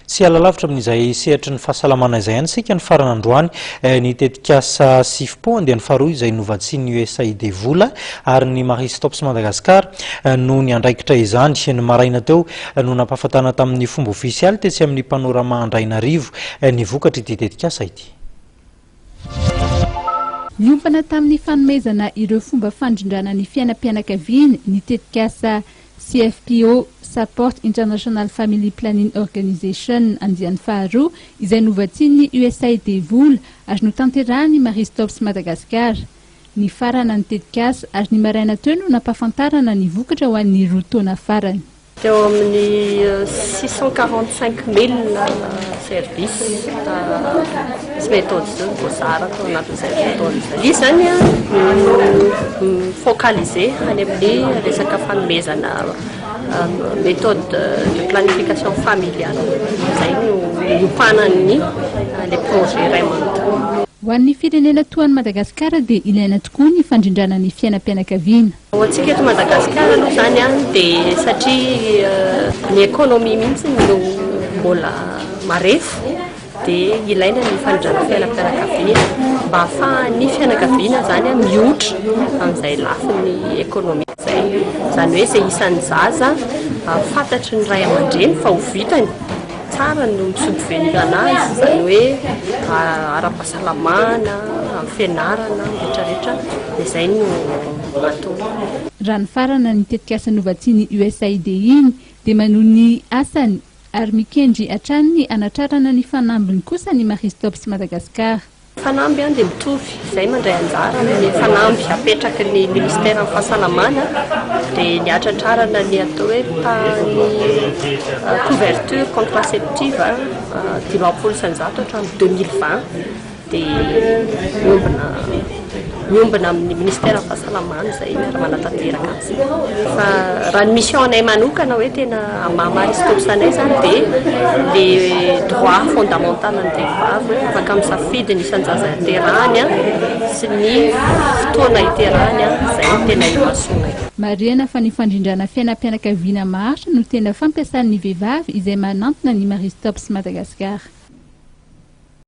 Tsy hiala lavitra amin'izay sehatry ny fahasalamana izay ihany isika nifarana androany ny tetikasa SIFPO andiany faharoa izay novatsian'ny USAID vola ary ny Marie Stopes Madagascar no niandraikitra izany. Ny maraina teo no nampahafantarina tamin'ny fomba ofisialy tetsy amin'ny Panorama Andrainarivo ny vokatr'ity tetikasa ity. Niompana tamin'ny fanomezana ireo fomba fandrindrana ny fiainam-pianakaviana ny tetikasa CFPO, Support International Family Planning Organization, andiany faharoa, izay novatsian'ny USAID vola ary notanterahin'ny Marie Stopes Madagascar. Nifarana ny tetikasa ary ny maraina teo no nampahafantarana ny vokatra ho an'ny roa taona farany. Teo amin'ny 645 000 services sy méthodes no voazara tao anatin'izay fotoana izay. Izy izany no mi-focaliser any amin'ny resaka fanomezana méthode de planification familiale. Izay no niompanan'ny ilay projet iray manontolo. Ho an'ny firenena toa an'i Madagasikara dia ilaina tokoa ny fandrindrana ny fiainam-pianakaviana. Ho antsika eto Madagasikara aloha izany dia satria ny économie mihitsy no mbola marefo dia ilaina ny fandrindrana fiainam-pianakaviana mba ahafahan'ny fianakaviana izany mihoitra amin'izay lafiny économique izay. Izany hoe izay isan'ny zaza fantatry ny ray aman-dreny fa ho vitany tsara no mi-subvenir anazy, izany hoe ara-pahasalamana, amin'ny fianarana, amin'ny rehetrarehetra, dia izay no atao. Raha nifarana ny tetikasa novatsian'ny USAID iny dia manohy ny asany ary mikendry hatrany ny hanatrarana ny fanambiny kosa ny Marie Stopes Madagascar. Fanamby dia mitovy, izay mandray anjara amin'ny fanamby apetraky ny ministeran'ny fahasalamana dia ny hatratrarana ny atao hoe tahan'ny couverture contraceptive 50% hatramin'ny 2020 dia miombona miombona amin'ny ministeran'ny fahasalamana izay miara-manatanteraka azy. Fa raha ny mission anay manokana hoe tena maha Marie Stopes anay izany dia le droit fondamental an'ny vehivavy hoe afaka misafidy ny isan-jaza iterahany sy ny fotoana iterahany, izay no tena imasoanay. Marihana fa ny fandrindrana fiainam-pianakaviana maharitra no tena fampiasan'ny vehivavy izay manantona ny Marie Stopes Madagascar.